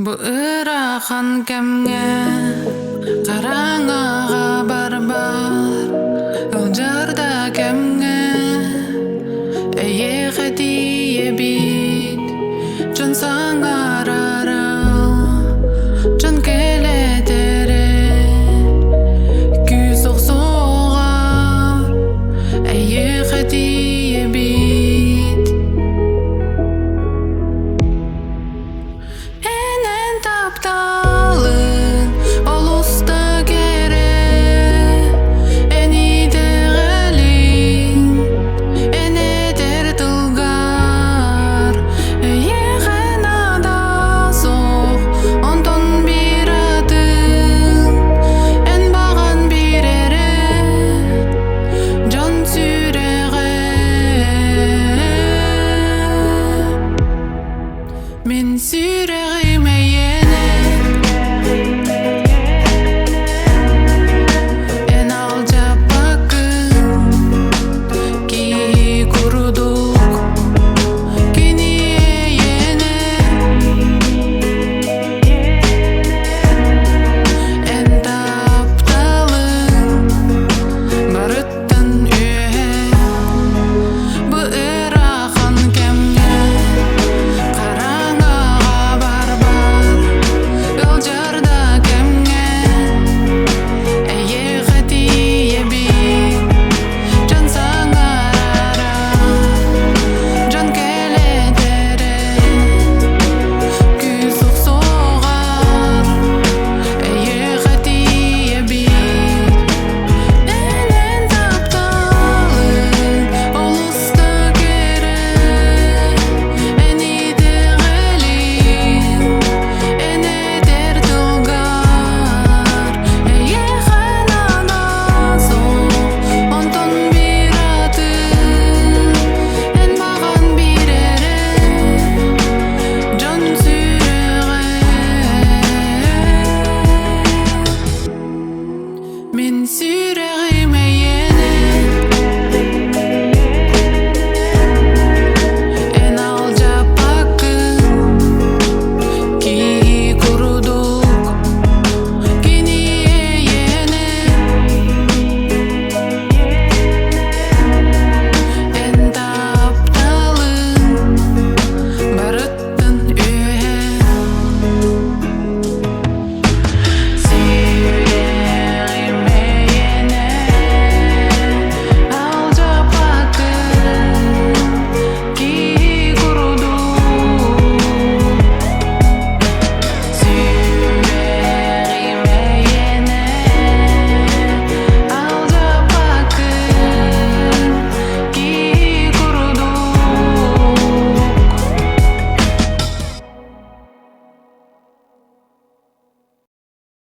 Бу ыарахан кэмҥэ хараҥаҕа барбар, Ылдьар да кэмҥэ эйиэхэ тиийэбит, Дьон саҥарара, дьон кэлэтэрэ, Күүс охсуоҕар эйиэхэ тиийэбит. Энэн тапталын олус да кэрэ, эн итэҕэлиҥ, эн этэр тылгар эйиэхэ наада суох, онтон биир атын, эн баҕан биир эрэ дьон сүрэҕэ. Мин сүрэҕим эйиэхэ.